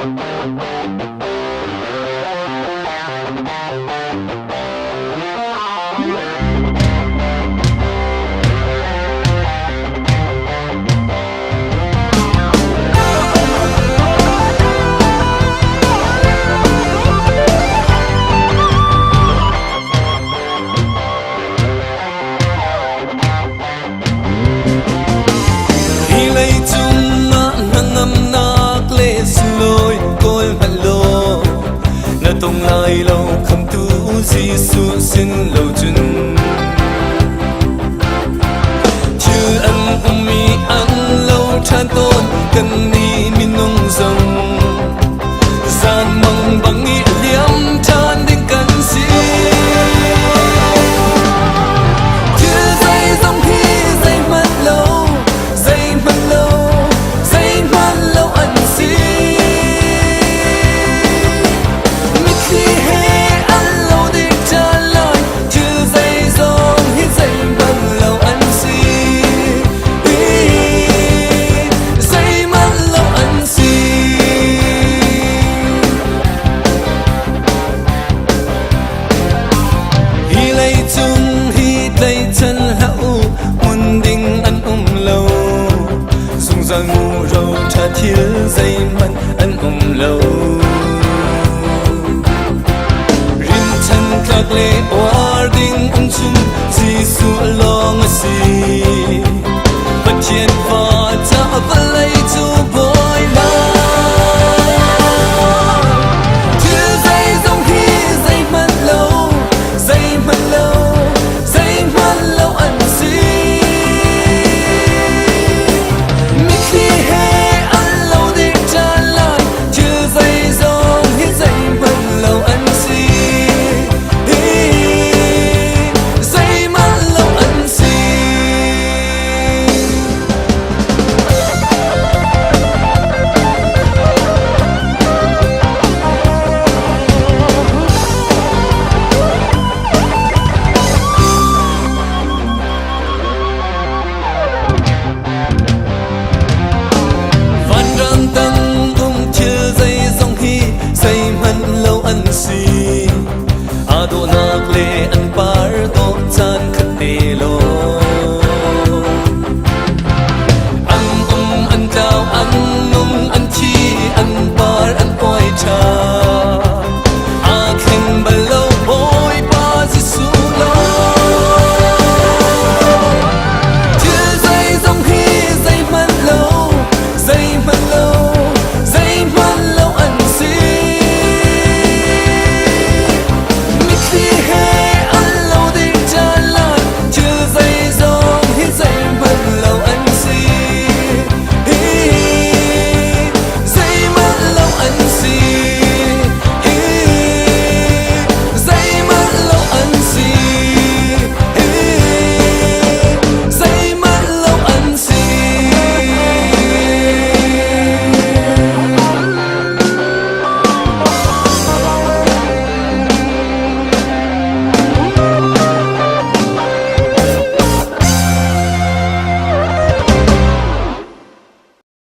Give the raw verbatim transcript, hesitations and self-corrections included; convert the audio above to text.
Hi leicung ah hnangamnak le sunlawi kawl hngat law, na tong lai lo khamhtu Jesuh sin lo cun, thil an ummi an lo ṭhan tawn kannih minung zong zan mangbang i liam ṭhan ding kan si. Thil zeizong hi zeihmanh lo, zeihmanh lo, zeihmanh lo an si. Mitthli he an lo dik ṭhan lai, thil zeizong hi zeihmanh lo an si. Zeihmanh lo an si. Hi leicung hi tlaihchan hlah u, hmun ding an um lo. Zungzal mu ro ṭha, thil zeihmanh an um lo. Rinṭhan tlak le uar ding an cun Jesuh lawng a si. Pathian fa ca vawlei